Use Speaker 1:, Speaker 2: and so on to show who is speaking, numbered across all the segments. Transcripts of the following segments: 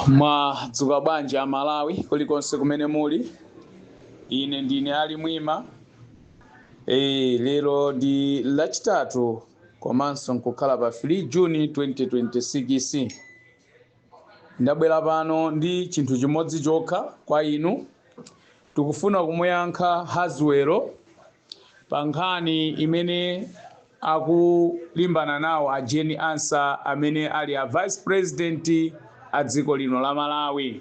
Speaker 1: Mwadzuka bwanji Amalawi kulikonse kumene muli? Ine ndine Ali Mwima. Lero ndi Lachitatu komanso nkukhala pa 3 Juni 2026. Ndabwera pano ndi chinthu chimodzi chokha kwa inu. Tikufuna kumuyankha Haswell pa nkhani imene akulimbana nawo a Jane Ansah, amene ali a vice president a dziko lino la Malawi.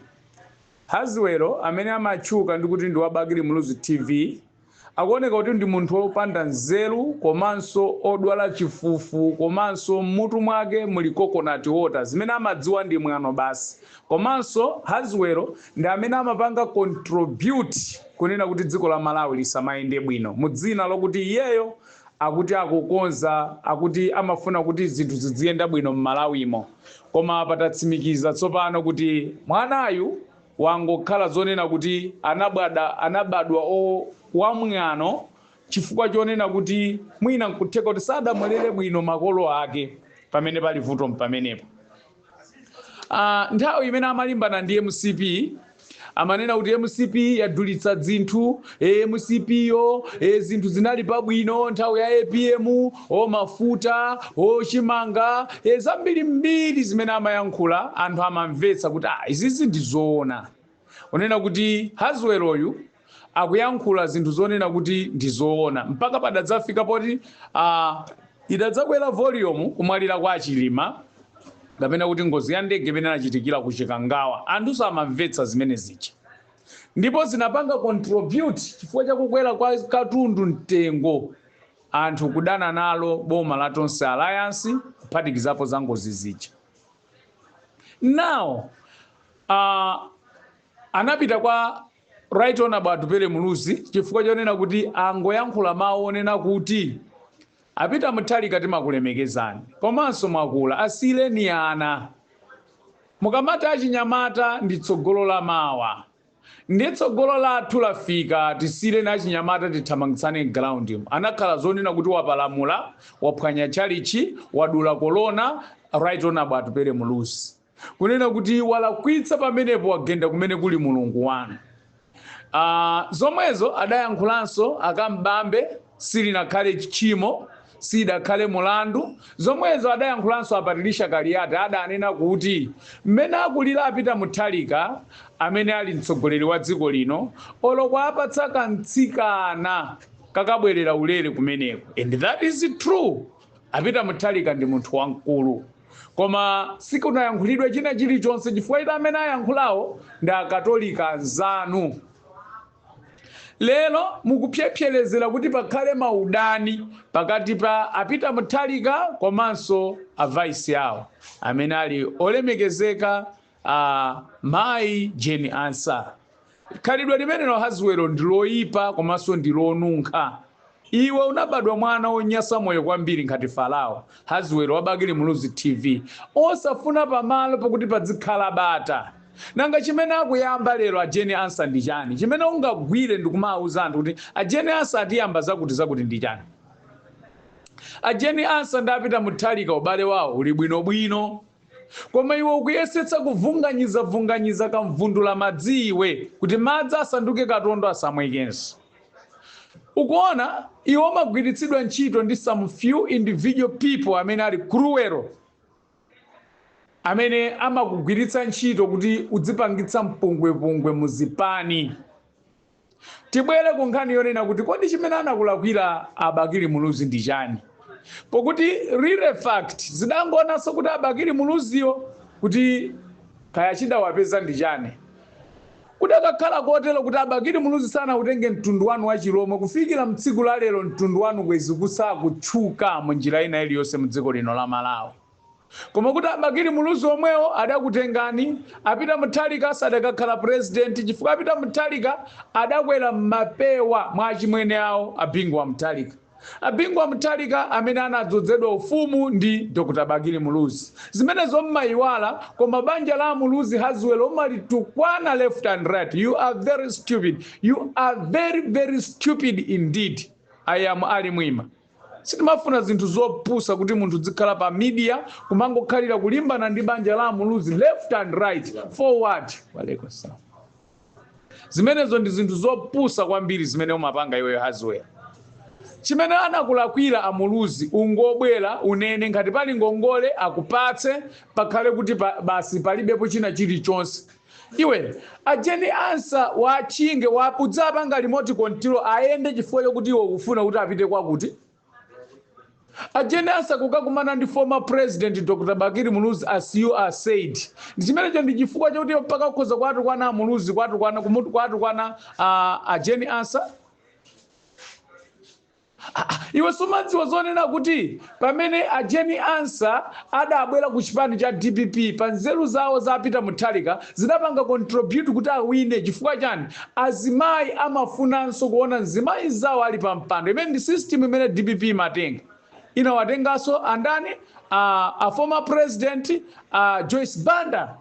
Speaker 1: Haswell, amene amatchuka ndi kuti ndi wa Bakili Muluzi TV, akuoneka kuti ndi munthu wopanda nzeru komanso odwala chifufu, komanso mmutu mwake muli coconut water. Zimene amadziwa ndi mwano basi. Komanso Haswell ndi amene amapanga contribute kunena kuti dziko la Malawi lisamayende bwino, mu dzina lokuti iyeyo akuti akukonza, akuti amafuna kuti zinthu ziziyenda bwino m'Malawimo. Koma patatsimikiza tsopano kuti mwanayu wangokhala zonena kuti anabadwa o wamwano, chifukwa chonena kuti mwina nkutheka kuti sadamulere bwino makolo ake. Pamene pali vuto mpamenepo. Nthawi imene amalimbana ndi MCP, amanena kuti MCP yadulitsa zinthu, MCP yo, zinthu zinali pabwino nthawi ya APM, o mafuta, o chimanga, zambirimbiri zimene amayankhula. Anthu amamvetsa kuti izizi ndi zoona, unena kuti Haswellyu akuyankhula zinthu zonena kuti ndi zoona, mpaka padadzafika poti idadzakwera volume kumwalira kwa Achilima, kapena kuti ngozi ya ndege imene inachitikira ku Chikangawa. Anthu samamvetsa zimene zija, ndipo zinapanga contribute chifukwa chakukwera kwa katundu mtengo, anthu kudana nalo boma la Tonse Alliance, kuphatikizapo za ngozi zija. Now anapita kwa Right Honorable Atupele Muluzi chifukwa chonena kuti angoyankhula mawu onena kuti, "Apita Mutharika, timakulemekezani komanso mwakula, asiyireni ana. Mukamati achinyamata ndi tsogolo la mawa, ndiye tsogolo lathu lafika, tisiyireni achinyamata tithamangitsane ground." Anakhala zonena kuti wapalamula, waphwanya chalichi, wadula kolona Right Honorable Atupele Muluzi, kunena kuti walakwitsa pamenepo, wagenda kumene kuli Mulungu wanu. Zomwezo adayankhulanso akambambe, silinakhale tchimo, sidakhale mulandu. Zomwezo adayankhulanso a Patricia Kaliati, adanena kuti mmene akulira apita Mutharika amene ali mtsogoleri wa dziko lino, olo apatsa kamtsikana kakabwerera ulere kumeneko. And that is true. Apita Mutharika ndi munthu wamkulu, koma sikunayankhulidwe china chilichonse chifukwa ita amene ayankhulawo ndi Akatolika anzanu. Lero mukupyepyerezera kuti pakhale maudani pakati pa apita Mutharika komanso a vice awo amene ali olemekezeka a mayi Jane Ansah. Khalidwe limenelo, Haswell, ndi loyipa komanso ndi lonunkha. Iwe unabadwa mwana wonyasa moyo kwambiri ngati Farao. Haswell wa Bakili Muluzi TV, osafuna pamalo pakuti padzikhala bata. Nanga chimene akuyamba lero a Jane Ansah ndi chani, chimene ungagwire ndikumawuza anthu kuti a Jane Ansah atiyamba zakuti zakuti ndi chani? A Jane Ansah ndi apita Mutharika ubale wawo uli bwinobwino, koma iwe ukuyesetsa kuvunganyiza-vunganyiza kamvundula madzi iwe, kuti madzi asanduke katondo, asamwekenso. Ukuona, iwe umagwiritsidwa ntchito ndi some few individual people amene ali cruel, amene amakugwiritsa ntchito kuti udzipangitsa mpungwepungwe muzipani. Tibwere ku nkhani yonena kuti kodi chimene anakulakwira Abakili Muluzi ndi chani? Pokuti real fact zidangoonanso kuti Abakili Muluziyo kuti kaya chidawapeza ndi chani, kudakakhala kotero kuti Abakili Muluzi sanautenge mtundu wanu wa Chilomwe, kufikira mtsiku la lero mtundu wanu kwezi kusakutchuka mu njira ina iliyonse mu dziko lino la Malawi. Koma kuti Abakili Muluzi omwewo adakutengani, apita Mutharika sadakakhala president, chifukwa apita Mutharika adakwera mmapewa mwa achimwene awo Abingu wa Mutharika, Abingu wa Mutharika amene anadzozedwa ufumu ndi Dr Bakili Muluzi. Zimenezo mmayiwala, koma banja la Muluzi, Haswell, umalitukwana left and right. You are very stupid. You are very, very stupid indeed. I am Ali Mwima. Sitimafuna zinthu zopusa kuti munthu zikhala pa media kumangokhalira kulimbana ndi banja la Muluzi left and right, forward. Walaikum salam. Zimenezo ndi zinthu zopusa kwambiri zimene umapanga iweyo, Haswell. Chimene anakulakwira Amuluzi, ungobwera unene ngati pali ngongole akupatse, pakhale kuti basi palibepo china chilichonse. Iwe a Jane Ansah wachinge wa udzapanga remote control ayende chifukwa chokuti iwe ukufuna kuti apite kwakuti. A Jane Ansah kukakumana ndi former President Dr Bakili Muluzi, as you are said, ndi chimenecho ndi chifukwa chokuti mpaka kukhoza kwatukwana Muluzi, kwatukwana kwatukwana a Jane Ansah. Iwe sumadziwa zonena kuti pamene a Jane Ansah adabwera ku chipani cha DPP, pa nzeru zawo zapita Mutharika zidapanga contribute kuti awine. Chifukwa chani? Azimayi amafunanso kuona mzimayi zawo ali pa mpando, imene ndi system imene DPP imatenga. Inawatenganso andani? A former President Joyce Banda,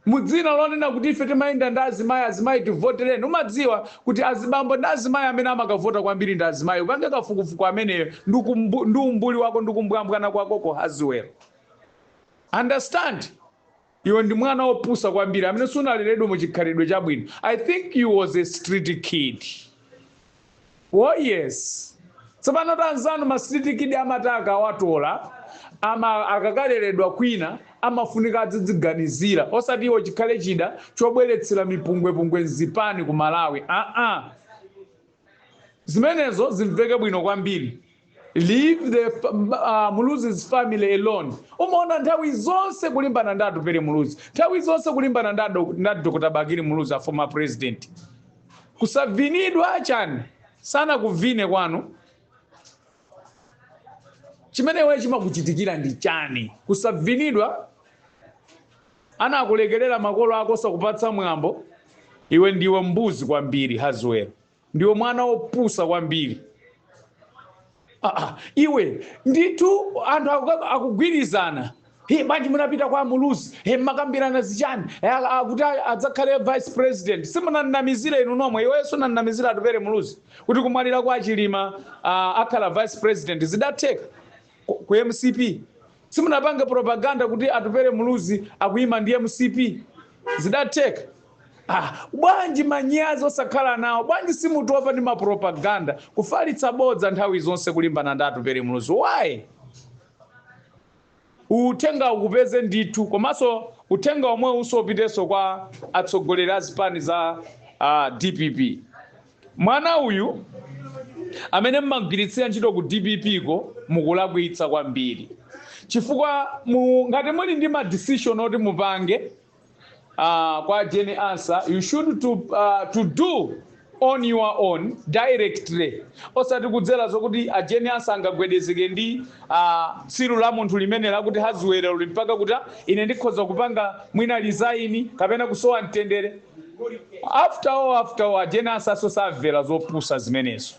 Speaker 1: mudzina lonena kuti ife timayenda ndi azimayi, azimayi tivotereni. Umadziwa kuti azibambo ndi azimayi amene amakavota kwambiri ndi azimayi. Upange kafukufuku ameneyo ndi umbuli wako ndi kumbwambwana kwakoko. Haswell, understand, iwe ndi mwana wopusa kwambiri amene sunaleredwe mu chikhalidwe chabwino. I think you was a street kid. Oh yes. Tsopano tanzanu ma street kid amati akawatola ama akakaleredwa kwina amafunika azidziganizira, osati iwo chikhale chida chobweretsera mipungwepungwe mzipani ku Malawi. Aa, zimenezo zimveke bwino kwambiri. Leave the Muluzi's family alone. Umaona nthawi zonse kulimbana ndi Atupele Muluzi, nthawi zonse kulimbana ndi Dr Bakili Muluzi, a former president. Kusavinidwa chani? Sana kuvine kwanu. Chimene iwe chimakuchitikira ndi chani? Kusavinidwa, anakulekerera makolo ako sakupatsa mwambo. Iwe ndiwe mbuzi kwambiri, Haswell, ndiwe mwana wopusa kwambiri. Iwe ndithu anthu akugwirizana. He, bwanji munapita kwa Muluzi? He, mmakambirana zichani? Akuti adzakhale vice president. Simunanamizire inu nomwe. Iwenso sunanamizira Atupele Muluzi kuti kumwalira kwa Chilima akhala vice president. Zidatheka ku MCP. Simunapange propaganda kuti Atupele Muluzi akuyima ndi MCP. Zidatheka. Bwanji manyazi osakhala nawo? Bwanji simutopa ndi mapropaganda, kufalitsa bodza nthawi zonse kulimbana ndi Atupele Muluzi? Why? Uthenga ukupeze ndithu, komanso uthenga omwe usopitenso kwa atsogoleri a zipani za DPP. Mwana uyu amene mmagwiritsira ntchito ku DPP ko, mukulakwitsa kwambiri, chifukwa ngati muli ndi ma decision oti mupange kwa Jane Ansah, you should to do on your own directly, osati kudzera zokuti a Jane Ansah angagwedezeke ndi tsiru la munthu limene lakuti Haswell mpaka kuti ine ndikhoza kupanga mwina resign kapena kusowa mtendere. After all, a Jane Ansah so samvera zopusa zimenezo.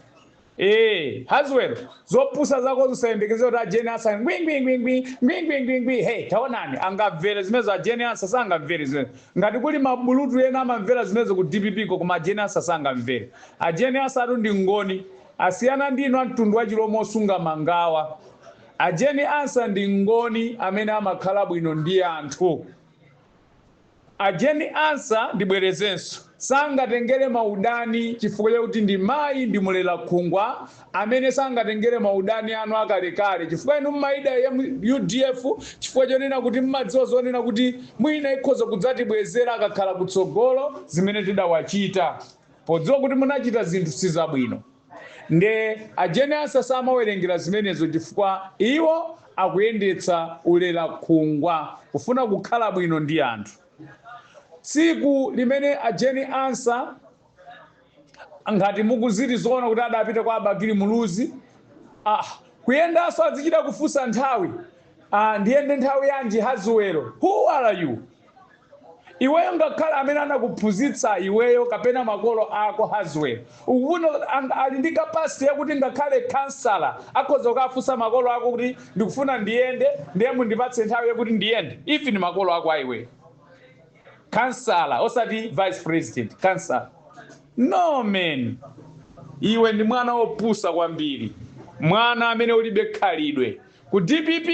Speaker 1: Haswell, zopusa zako zisayembekezere kuti a Jane Ansah ngwi ngwi ngwi ngwi ngwi ngwi ngwi ngwi. Hey, taonani, angamvere zimenezo? A Jane Ansah sangamvere zimenezo. Ngati kuli mabulutu ena amamvera zimenezo ku DPP ko, koma a Jane Ansah sangamvere. A Jane Ansah atu ndi ngoni, asiyana ndi inu a mtundu wa Chilomo osunga mangawa. A Jane Ansah ndi ngoni amene amakhala bwino ndi anthu. A Jane Ansah, ndibwerezenso, sangatengere maudani chifukwa chakuti ndi mayi, ndi mulera khungwa amene sangatengere maudani anu akalekale, chifukwa inu mmaida ya UDF, chifukwa chonena kuti mmadziwa zonena kuti mwina ikhoza kudzatibwezera akakhala kutsogolo zimene tidawachita, podziwa kuti munachita zinthu sizabwino. Nde a Jane Ansah samawerengera zimenezo, chifukwa iwo akuyendetsa ulera khungwa, kufuna kukhala bwino ndi anthu. Tsiku limene a Jane Ansah, ngati mukuziti zoona kuti adapita kwa Abakili Muluzi, kuyendanso azichita kufunsa nthawi, ndiyende nthawi yanji? Haswell, who are you? Iweyo ngakhale amene anakuphunzitsa iweyo kapena makolo ako, Haswell, ukufuna ali ndi capacity yakuti ngakhale kansala akhoza kukafunsa makolo ako kuti ndikufuna ndiyende, ndiye mundipatse nthawi yakuti ndiyende? Even makolo ako aiweyo, kansala, osati vice president, kansala. No man, iwe ndi mwana wopusa kwambiri. Mwana amene ulibe khalidwe ku DPP,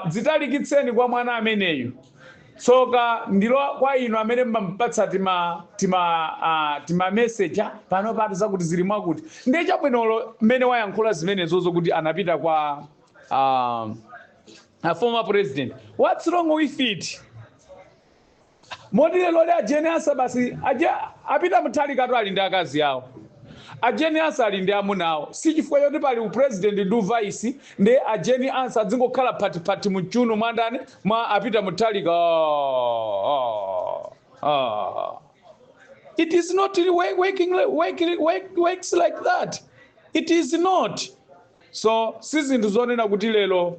Speaker 1: dzitalikitseni kwa mwana ameneyu. Tsoka ndilo kwa inu amene mmamupatsa tima message pano patu zakuti zili mwakuti. Ndiye chabwinolo mmene wayankhula zimenezozo kuti anapita kwa a former president, what's wrong with it? Moti lero a Jane Ansah basi aja apita Mutharikatu ali ndi akazi awo, a Jane Ansah ali ndi amuna awo. Si chifukwa choti pali upresident ndi uvice ndi a Jane Ansah adzingokhala phatiphathi mchuno mwa ndani? Mwa apita Mutharika. Oh, oh. It is not working, working, works like that. It is not so. Si zinthu zonena kuti lero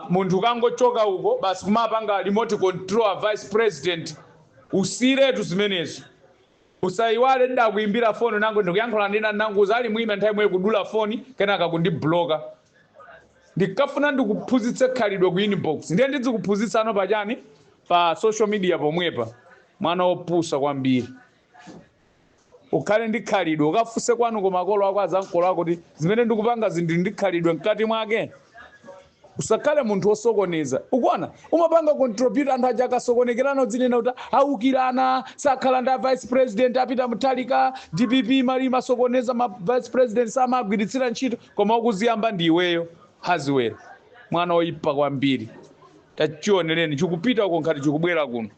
Speaker 1: munthu kangochoka uko basi kumapanga remote control a vice president. Usiretu zimenezo. Usayiwale ndidakuimbira foni nango ndikuyankhula ndina nanguza ali mwima nthawi imwe kudula foni, kenaka kundibloka. Ndikafuna ndikuphunzitse khalidwe ku inbox, ndiye ndizikuphunzitsa ano pachani? Pa social media pomwepa. Mwana wopusa kwambiri. Ukhale ndi khalidwe. Ukafunse kwanu ku makolo ako, azankolo ako, kuti zimene ndikupanga zinthu ndi khalidwe mkati mwake. Usakhale munthu wosokoneza. Ukuona umapanga contribute anthu aja akasokonekerana, udzinena kuti awukirana, sakhala ndi a vice president apita Mutharika, DPP mali masokoneza, ma vice president samagwiritsira ntchito, koma ukuziyamba ndi iweyo. Haziwera, mwana woyipa kwambiri. Tachionereni chikupita uko nkhati chikubwera kuno.